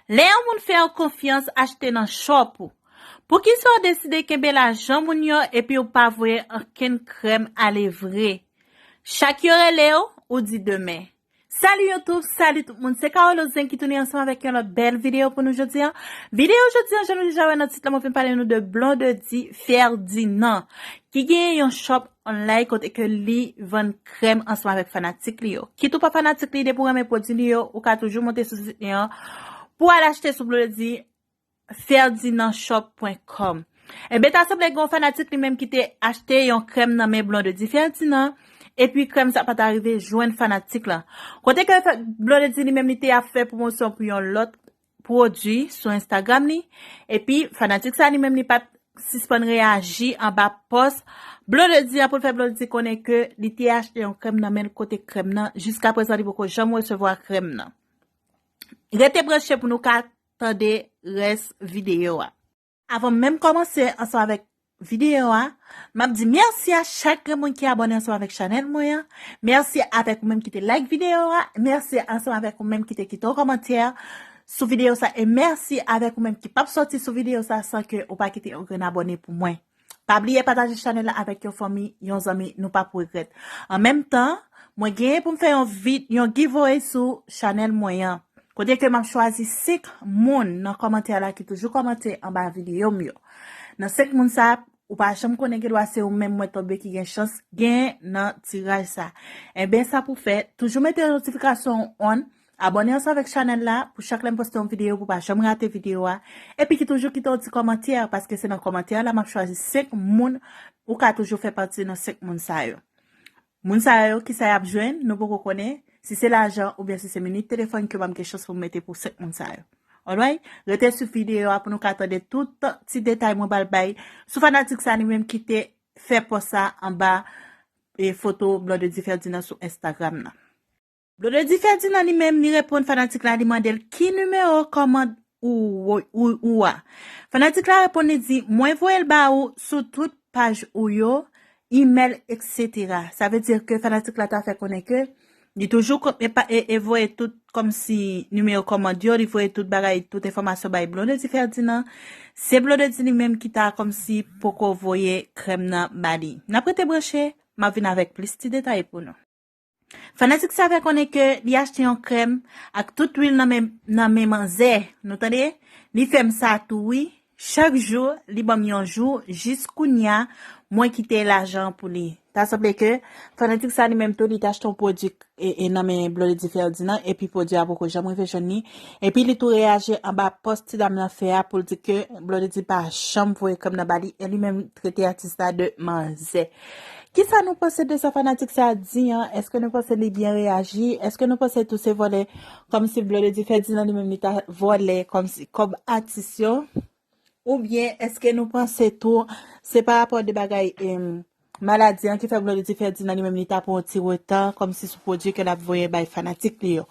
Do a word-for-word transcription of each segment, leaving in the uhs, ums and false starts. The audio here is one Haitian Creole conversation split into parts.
Lè yon moun fè w konfyans, achte nan shop ou. Poukisa w deside kenbe lajan moun yo epi w pa voye ankenn krèm ale vre? Chak yo rele w, ou di demen. Salut YouTube, salut tout moun, se Carole Ozen ki tounen ansanm avèk yon lòt bèl videyo pou nou jodi an. Videyo jodi an, jan nou deja wè nan tit la, mwen vin pale nou de Blondedy Ferdinand, ki genyen yon shop online kote ke li vann krèm ansanm avèk fanatik li yo. Kit ou pa fanatik li, depi w renmen pwodui li yo, ou ka toujou monte sou sit li an pou al achte sou Blondedy ferdinand shop pwen kòm. Enben, ta sanble gen yon fanatik li menm ki te achte yon krèm nan men Blondedy Ferdinand, epi krèm sa pa ta rive jwenn fanatik la. Kote ke Blondedy li menm li te ap fè pwomosyon pou yon lòt pwodui sou Instagram li, epi fanatik sa li menm li pa t sispann reyaji anba pòs Blondedy an pou l fè Blondedy konnen ke li te achte yon krèm nan men l kote krèm nan, jiskaprezan li poko janm resevwa krèm nan. Rete branche pou nou ka tande rès videyo a. Avan menm kòmanse ansanm avèk videyo a, m ap di mèsi a chak grenn moun ki abòne ansanm avèk chanèl mwen an. Mèsi avèk ou menm ki te like videyo a. Mèsi ansanm avèk ou menm ki te kite yon kòmantè sou videyo sa. E mèsi avèk ou menm ki p ap sòti sou videyo sa san ke ou pa kite yon grenn abòne pou mwen. Pa bliye pataje chanèl la avèk yon fanmi, yon zanmi, nou p ap regrèt. An menm tan, mwen genyen pou m fè yon vid, yon giveaway sou chanèl mwen an. Kote ke m ap chwazi senk moun nan kòmantè la ki toujou kòmante anba videyo m yo. Nan senk moun sa, ou pa janm konnen gen dwa se ou menm mwen tonbe ki gen chans gen nan tiraj sa. Enben, sa pou fè, toujou mete notifikasyon on, abòne ansanm avèk chanèl la pou chak lè m poste yon videyo pou pa janm rate videyo a. Epi ki toujou kite yon ti kòmantè, paske se nan kòmantè la m ap chwazi senk moun, ou ka toujou fè pati nan senk moun sa yo. Moun sa yo, kisa y ap jwenn, nou poko konnen. Si se lajan oubyen si se minit telefòn ke m ap gen chans pou m mete pou senk moun sa yo. Alright? Rete sou videyo a pou nou ka tande tout ti detay mwen pral bay sou fanatik sa li menm ki te fè pòs sa anba e foto Blondedy Ferdinand sou Instagram nan. Blondedy Ferdinand li menm li reponn fanatik la, li mande l ki nimewo kòmand ou, ou, ou a. Fanatik la reponn li di, mwen voye l ba ou sou tout paj ou yo, email, et cetera. Sa vle di ke fanatik la ta fè konnen ke li toujou ko- e, pa- e, e voye tout kòmsi nimewo kòmand yo, li voye tout bagay, tout enfòmasyon bay Blondedy Ferdinand. Se Blondedy li menm ki ta kòmsi poko voye krèm nan ba li. N ap rete branche, m ap vin avèk plis ti detay pou nou. Fanatik sa fè konnen ke li achte yon krèm ak tout lwil nan men, nan men manzè. Nou tande? Li fè m sa tou wi. Chak jou, li ban m yon jou, jis kounya, mwen kite lajan pou li. Ta sanble ke fanatik sa li menm tou, li te achte yon pwodui e, e nan men Blondedy Ferdinand, epi pwodui a poko janm rive jwenn li. Epi li tou reyaji anba pòs ti dam nan fè a pou l di ke Blondedy pa janm voye krèm nan ba li, e li menm trete atis la de manzè. Kisa nou panse de sa fanatik sa di an? Èske nou panse li byen reyaji? Èske nou panse tou se vòlè kòmsi Blondedy Ferdinand li menm li ta vòlè kòmsi kòb atis yo? Oubyen èske nou panse tou se pa rapò de bagay em, maladi an ki fè Blondedy Ferdinand li menm li ta pran yon ti reta kòmsi sou pwodui ke l ap voye bay fanatik li yo?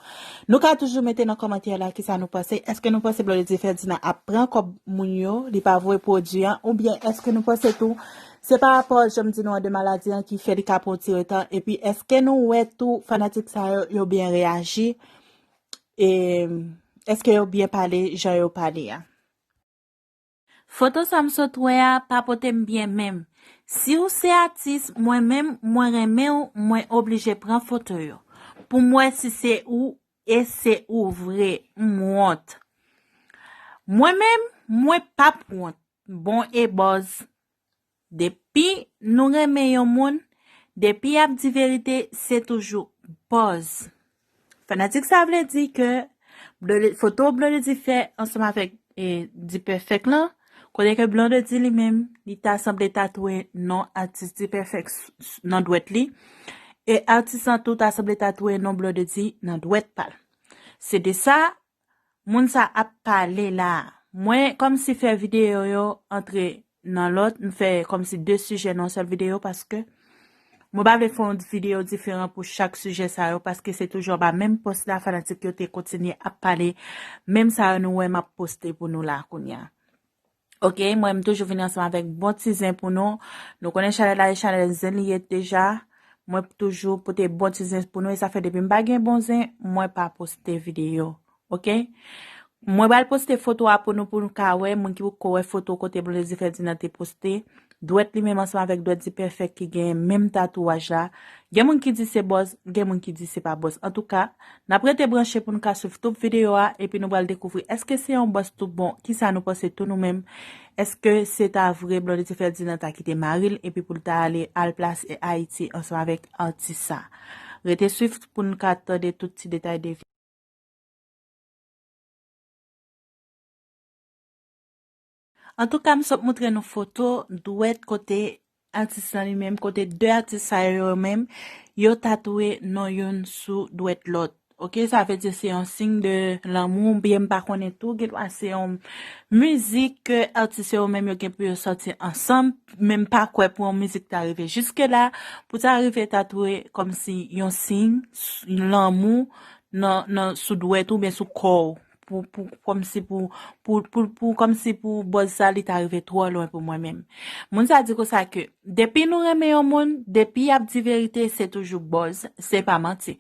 Nou ka toujou mete nan kòmantè la kisa nou panse. Èske nou panse Blondedy Ferdinand ap pran kòb moun yo, li pa voye pwodui an? Oubyen èske nou panse tou se pa rapò jan m di nou an de maladi an ki fè li ka pran yon ti reta? Epi èske nou wè tou fanatik sa yo, yo byen reyaji? E èske yo byen pale jan yo pale a? Foto sa m sot wè a pa pote m byen menm. Si w se atis, mwen menm, mwen renmen w, mwen oblije pran foto yo. Pou m wè si se ou, e se ou vre, m wont. Mwen menm, mwen p ap wont. Bon e bòz. Depi nou renmen yon moun, depi y ap di verite, se toujou bòz. Fanatik sa vle di ke Blonde- foto Blondedy fè ansanm avèk e, D-Perfect lan, kote ke Blondedy li menm, li ta sanble tatouye non atis D-Perfect s- s- nan dwèt li, e atis lan tou ta sanble tatouye non Blondedy nan dwèt pa l. Se de sa moun sa ap pale la. Mwen kòmsi fè videyo yo antre nan lòt, m fè kòmsi de sijè nan yon sèl videyo paske mwen pa vle fè yon videyo diferan pou chak sijè sa yo paske se toujou anba menm pòs la fanatik yo te kontinye ap pale menm sa yo nou wè m ap poste pou nou la kounye a. Ok, mwen m toujou vini ansanm avèk bon ti zen pou nou. Nou konnen chanèl la e chanèl zen li ye deja. Mwen toujou pote bon ti zen pou nou e sa fè depi m pa gen bon zen, mwen pa poste videyo. Ok? Mwen pral poste foto a pou nou, pou nou ka wè, moun ki poko wè foto kote Blondedy Ferdinand te poste dwèt li menm ansanm avèk dwèt Dipèfèk ki gen menm tatouaj la. Gen moun ki di se bòz, gen moun ki di se pa bòz. Antouka, n ap rete branche pou nou ka swiv tout videyo a, epi nou pral dekouvri èske se yon bòz tout bon, kisa nou panse tou nou menm, èske se ta vre Blondedy Ferdinand ta kite mari l epi pou l ta ale al plase Ayiti ansanm avèk atis sa. Rete swiv pou nou ka tande tout ti detay de vi. Antouka, m sot montre nou foto dwèt kote atis lan li menm, kote de atis sa yo menm, yo tatouye non youn sou dwèt lòt. Oke, sa vle di se yon siy de lanmou, oubyen m pa konnen tou, gen dwa se yon mizik ke atis yo menm yo gen pou yo sòti ansanm, men m pa kwè pou yon mizik ta rive jiske la, pou ta rive tatouye kòmsi yon siy s-, lanmou nan, nan, sou dwèt ou oubyen sou kò w. Pou, pou, kòmsi pou, pou, pou, pou, kòmsi pou bòz sa li ta rive twò lwen pou mwen menm. Moun sa di konsa ke depi nou renmen yon moun, depi y ap di verite, se toujou bòz, se pa manti.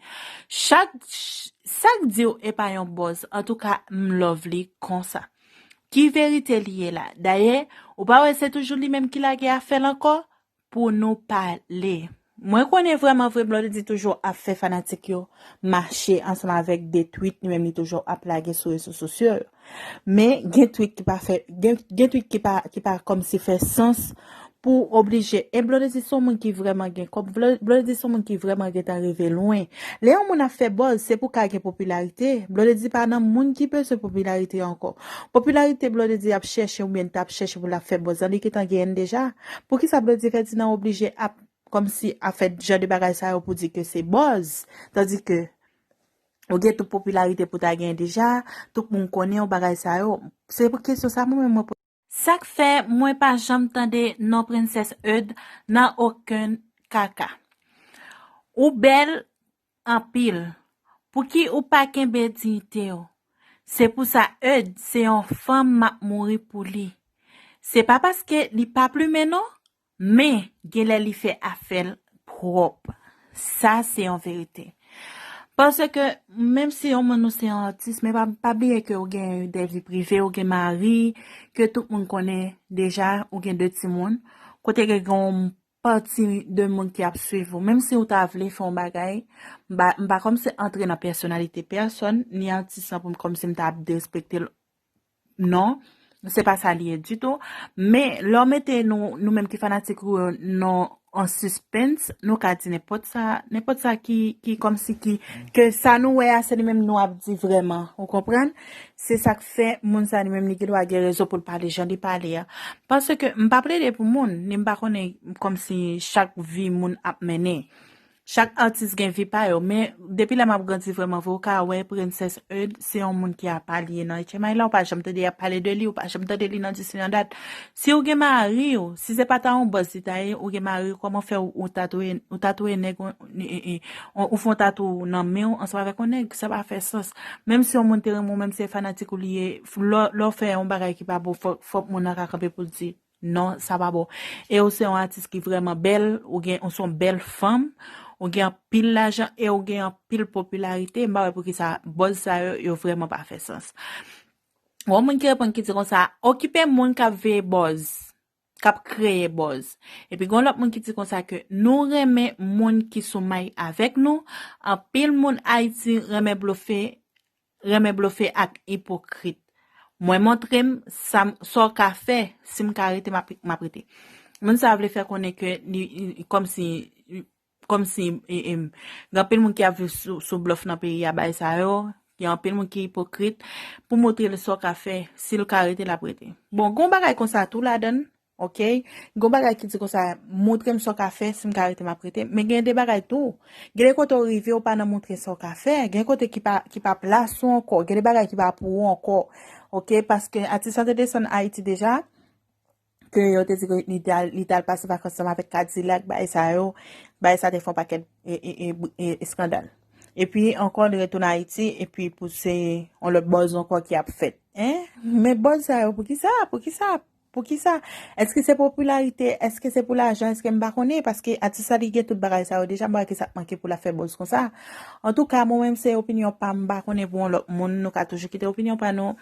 Chak, ch-, sa k di w e pa yon bòz, antouka, m love li konsa. Ki verite li ye la? Dayè, ou pa wè se toujou li menm ki lage afè l ankò? Pou nou pale. Mwen konnen vrèman vre Blondedy toujou ap fè fanatik yo mache ansanm avèk de tweet li menm li toujou ap lage sou rezo sosyo yo. Men gen tweet ki pa fè, gen, gen tweet ki pa, ki pa kòmsi fè sans pou oblije. E Blondedy se yon moun ki vrèman gen kòb, Blo-, Blondedy se yon moun ki vrèman gentan rive lwen. Lè yon moun ap fè buzz, se pou ka gen popilarite. Blondedy pa nan moun ki bezwen popilarite ankò. Popilarite Blondedy ap chèche oubyen t ap chèche pou l ap fè buzz lan, li gentan genyen l deja. Poukisa Blondedy Ferdinand oblije ap, kòmsi ap fè jan de bagay sa yo pou di ke se buzz, tandi ke ou gen tout popilarite pou ta genyen deja, tout moun konnen w bagay sa yo. Se pou kesyon sa mwen menm mwen poze. Sa k fè mwen pa janm tande non Princess Eud nan okenn kaka. Ou bèl anpil. Pouki ou pa kenbe diyite w? Se pou sa Eud se yon fanm m ap mouri pou li. Se pa paske li pa plimen non, men genlè li fè afè l pwòp. Sa se yon verite. Paske menm si yon moun ou se yon atis, men pa, pa bliye ke ou gen de vi prive, ou gen mari, ke tout moun konnen deja, ou gen de timoun. Kote ke gen yon pati de moun ki ap swiv ou. Menm si ou ta vle fè yon bagay, m pa, m pa kòmsi antre nan pèsonalite pèsòn, ni atis lan pou m kòmsi m ta ap derespekte l. Non, se pa sa li ye ditou. Men, lè w mete nou, nou menm ki fanatik ou yo, non, an sispens, nou ka di nenpòt sa, nenpòt sa ki, ki kòmsi ki, ke sa nou wè a, se li menm nou ap di vrèman. Ou konprann? Se sa k fè moun sa li menm li gen dwa gen rezon pou l pale jan li pale a. Paske m pa plede pou moun, ni m pa konnen kòmsi chak vi moun ap mennen. Chak atis gen vi pa yo, men depi lè m ap grandi vrèman vre, ou ka wè Princess Eud se yon moun ki apa li ye nan H M I la, ou pa janm tande y ap pale de li, ou pa janm tande li nan disi nan dat. Si ou gen mari w, si se pa ta yon buzz li ta ye, ou gen mari w, kòman fè ou, ou tatouye, ou tatouye nèg, ou, e, e, e, ou, ou fè yon tatou nan men w ansanm avèk yon nèg, sa pa fè sans. Menm si yon moun te renmen w, menm si se fanatik ou li ye, f-, lè, lè w fè yon bagay ki pa bon, fòk, fòk moun nan ka kanpe pou l di, non, sa pa bon. E ou se yon atis ki vrèman bèl, ou gen, ou se yon bèl fanm, ou gen anpil lajan e ou gen anpil popilarite, m pa wè poukisa buzz sa yo, yo vrèman pa fè sans. Yon moun ki reponn ki di konsa, okipe moun k ap veye buzz, k ap kreye buzz. Epi gen lòt moun ki di konsa ke nou renmen moun ki sou may avèk nou, anpil moun Ayiti renmen blofe, renmen blofe ak ipokrit. Mwen montre m sa m, sa w ka fè, si m ka rete, m ap, m ap rete. Moun sa vle fè konnen ke li, li, kòmsi, kòmsi, e, e, gen anpil moun ki ap viv sou, sou blòf nan peyi a, bagay sa yo, gen anpil moun ki ipokrit, pou montre l sa w ka fè, si l ka rete, l ap rete. Bon, gen yon bagay konsa tou ladan l, oke? Gen yon bagay ki di konsa, montre m sa w ka fè, si m ka rete, m ap rete. Men gen de bagay tou. Gen de kote w rive, ou pa nan montre sa w ka fè. Gen kote ki pa, ki pa plas ou ankò. Gen de bagay ki pa pou ou ankò. Oke? Paske atis lan te desann Ayiti deja. Ke yo te di ke li t al, li t al pase vakans ansanm avèk Kadilak, bagay sa yo. Bagay sa te fè yon pakèt e, e, e, e, eskandal. Epi ankò, li retounen Ayiti, epi pou se yon lòt buzz ankò ki ap fèt. Hein? Men buzz sa yo, poukisa? Poukisa? Poukisa? Èske se popilarite? Èske se pou lajan? Èske m pa konnen? Paske atis la li gen tout bagay sa yo deja, m pa wè ki sa k manke pou l ap fè buzz konsa. Antouka, mwen menm se opinyon pa m, m pa konnen pou yon lòt moun, nou ka toujou kite opinyon pa nou.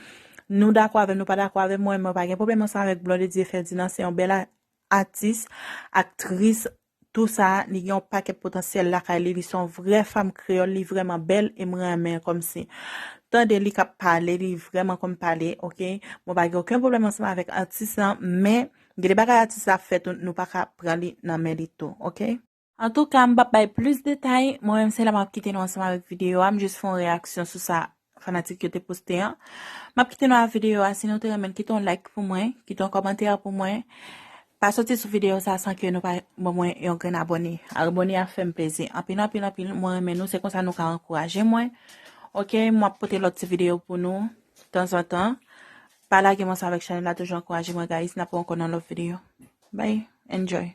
Nou dakò avè m, nou pa dakò avè m, mwen, mwen pa gen pwoblèm ansanm avèk Blondedy Ferdinand, se yon bèl a- atis, aktris, tou sa, li gen yon pakèt potansyèl lakay li, li se yon vrè fanm kreyòl, li vrèman bèl e m renmen kòmsi. Tande li k ap pale, li vrèman konn pale, oke? Mwen pa gen okenn pwoblèm ansanm avèk atis lan, men gen de bagay atis la ap fè tou, nou pa ka pran li nan men li tou, oke? Antouka, m p ap bay plis detay, mwen menm se la m ap kite nou ansanm avèk videyo a, m jis fè yon reyaksyon sou sa fanatik yo te poste an. M ap kite nou ak videyo a, si nou te renmen, kite yon like pou mwen, kite yon kòmantè pou mwen. Pa soti sou videyo sa san ke nou pa ban mwen yon grenn abòne. Abòne a fè m plezi. Anpil, anpil, anpil, mwen renmen nou, se konsa nou ka ankouraje mwen. Oke, m ap pote lòt ti videyo pou nou, tanzantan. Pa lage mwen sa avèk chanèl la, toujou ankouraje mwen, guys. N ap wè ankò nan lòt videyo. Bye, enjoy.